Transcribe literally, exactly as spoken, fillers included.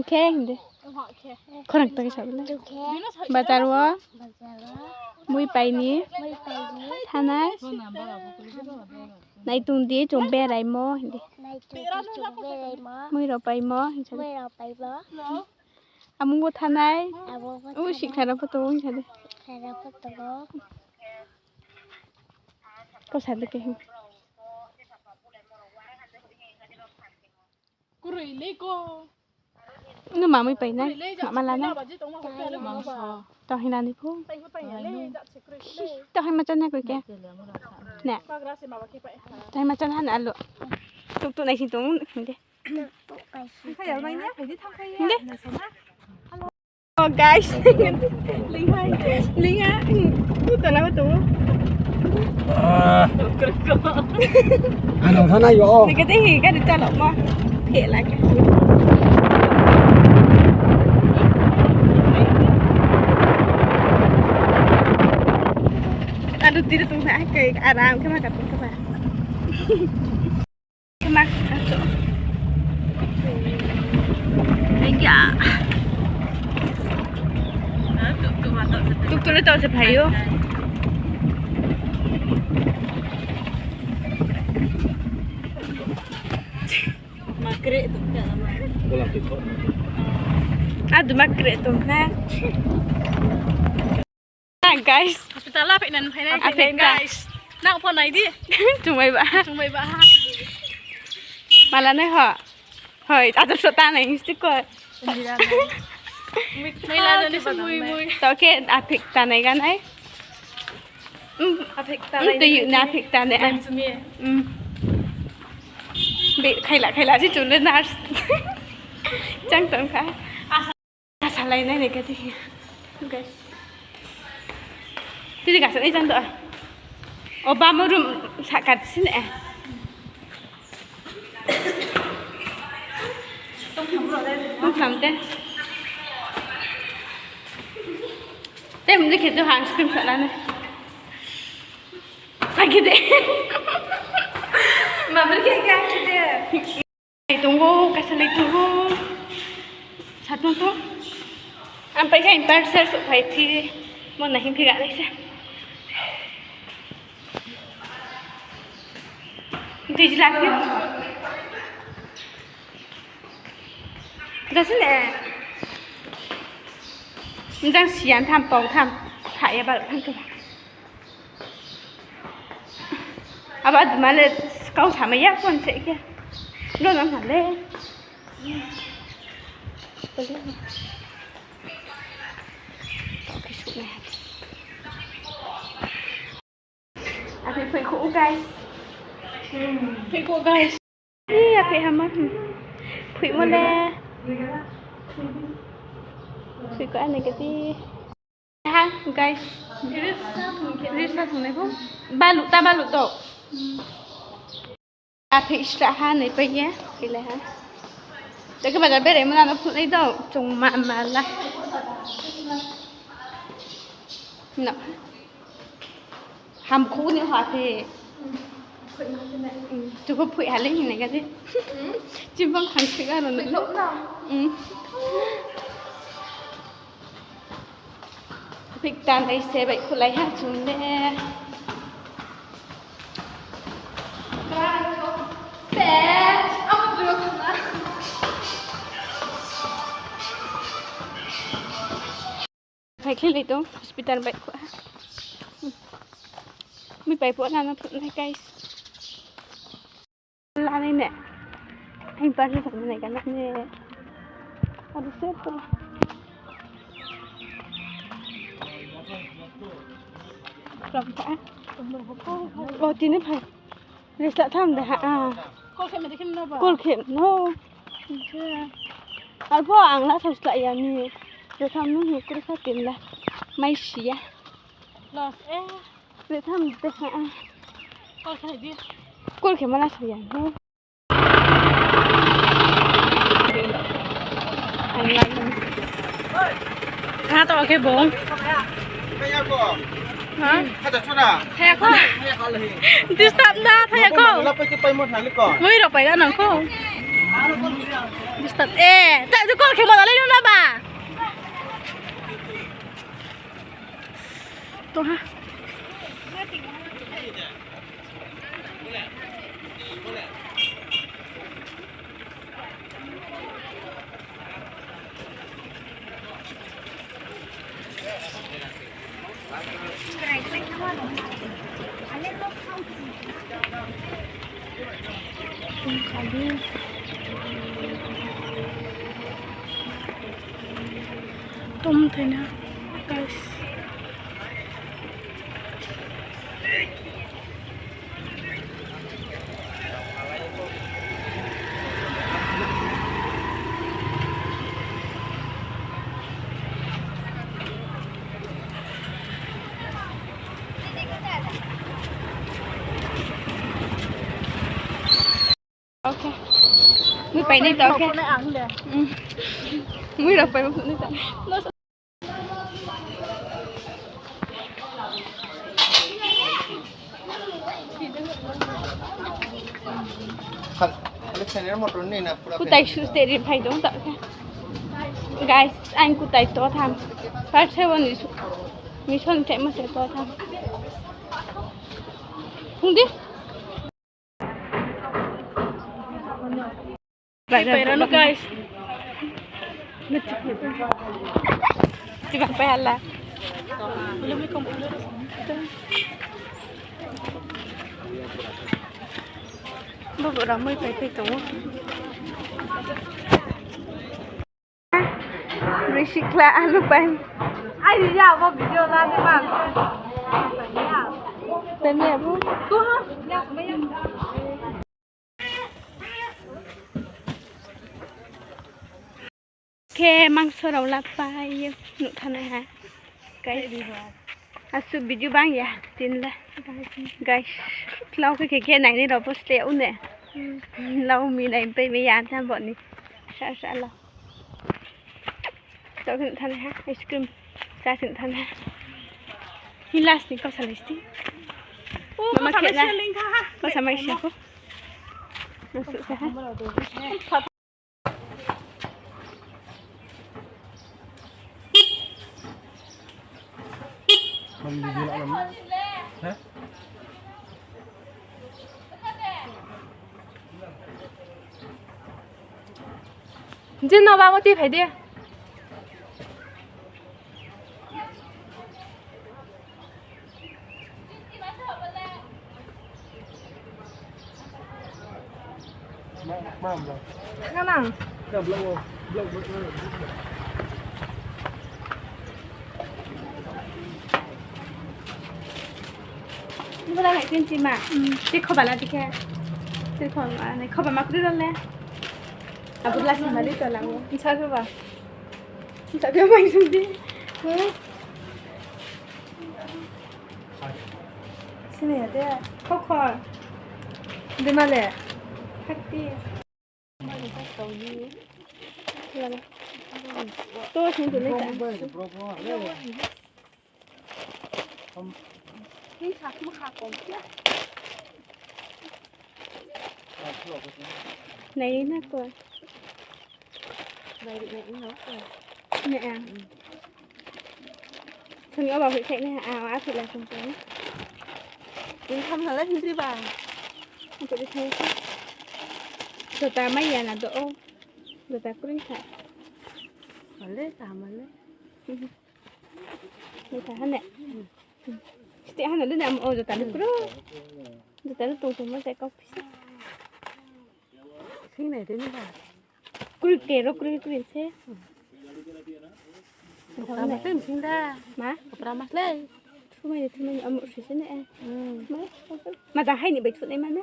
Khe hing di. Khorang tang sa bole. Bazar wo. Mui pai ni. Thanai. Nai tong di, chung beraimo hing di. Mui rao paimo hing sa di. Amung bo thanai. U sikha rao pho tong hing sa di. Kau sa di khe hing. Nung ma mui pai nai, ma ma la nai. Tong hing nani pho. Tong hing ma chá nai koi khe. Ne. Tong hing ma chá nai alo. Tuk tuk nai sing tong hing di. Hing di. Oh, guys. Ling ha. Hu tala hu tu. Ano thana yo. Ni kete hi ka di chalo mo. Phe la ke. Adu tiri tung ha ke aram ke ma ka tung ke ba. Kema, acho. Aiya. Tuk tuk le tao se phai ou. Adu ma kre tong ha. Guys. Hospital a phainai phainai, guys. Nang pho nai di. Chungmai ba. Chungmai ba ha. Mala nai ho. Hoi, ato so ta nai ngisti ko. Mui la nai se mui mui. To khe aphik ta nai ga nai. Aphik ta nai. Tui na aphik ta nai. Be khaila khaila si chung le nurse. Chang tong kha. Salai nai nai kati. Guys. Tini kasa nai chang do. O bamo room saka sini eh. Tongtham te. Te mung ni khe to han screen shot la nai. Sakhe de. Mabri khe khe sakhe de. Lai tong ou, kaisa lai tong ou. Sa tong tong. Ang pai khe parcel souhphai phi. Mo nai hing phi ga nai se. Tui jila phi. Jasi ne. Jang siyan tham pong tham. Kha ya bal tham tham. Abo aduma le kau samai ya phone se khe. Lo nang ha le. Kau khe suh nai ha. Aphi phoih kho, guys. Phoih kho, guys. Ih, aphi hama. Phoihmo le. Phoih kho ani kati. Ha, guys. Risa thongnai pho. Baluh ta baluh to. Aphi sra ha nai pai ye. Phoilai ha. Jake bazar berai mo nano phnuh nai do. Chung ma mala. No. Hamkhu ni ha phe. Chukhu phoih ha le hingnai ga di. Chimbang khang thik aro no. Phik ta nai se bai khulai ha chung le. Phai khlai lai tong, hospital bai kho. Mi pai pho nano phnuh nai, guys. Lanai ne. Ang parcel sa nai ka na ne. Abo se pho. Ram pha. O tini phai. Rest la tham de ha. Call khe no. Arpho ang la sao sla ya ni. Rest tham nung hi kuri kha tin la. Mai si ya. Los eh. Rest tham de ha. Call khe di. Call khe ma la sao ya ni. Kha to khe bung. Ha? Thaya kho. Disturb da, thaya kho. Mui rao pai ga nang kho. Disturb. Eh, tak tu call khe mo dalai nung na ba. Tong ha. Tom thaina, guys. Okay. Mui pai nai ta, okay. Mui rao pai nai ta. Kutai suste ri phai dong ta khe. Guys, ang kutai to tham. First se bo ni su-, mission se ma se to tham. Phung di. Pai rano, guys. Chibang pai hala. Bo bo ramai pai pai tong ou. Broi sikla alu pai. Ai, ya, bo video la de ba. Tanya bo. Khe mangso rao la pai ye nuh thanai ha. Guys. Asu video bang ya, tin la. Guys. Lau khe khe khe nai ni rao bo ste une. Lau mi nai pai mi ya tha bo ni. Sa sa lau. Chao khe nuh thanai ha, ice cream. Chá khe nuh thanai ha. Hilas ni kau salai sti. Mama khe na. Kau samai si ko. Masuk sa ha. Jin no ba mo ti phai di. Thanng nang. Bula hai tin chima. Te khoba la dikhe. Te khoba ma, khoba ma kri role. Abo glass ma di to lang. Nsa khoba. Nsa khoba ma sung di. Sini ya de. Khokho. De male. Khakti. To sini tu ni ta. Nai na ko. Nai ri nai no ko. Nai ang. Thani oba hoih khaih nai ha, a, a, thila thung thung. Tin tham hala hindri ba. Ang kodi thai. Jota mai ya na do o. Jota kring kha. Male, ta male. Ni ta hane. Siti hane lu na mo jota lu kro. Jota lu tong tong ma sai kau pisa. Sing nai de ni ba. Kroi ke ro kroi kroi se. Kopra mas le msing da. Ma? Kopra mas le. Thumai ni thumai ni amuk sisi ne. Ma da hai ni bai thunai ma na.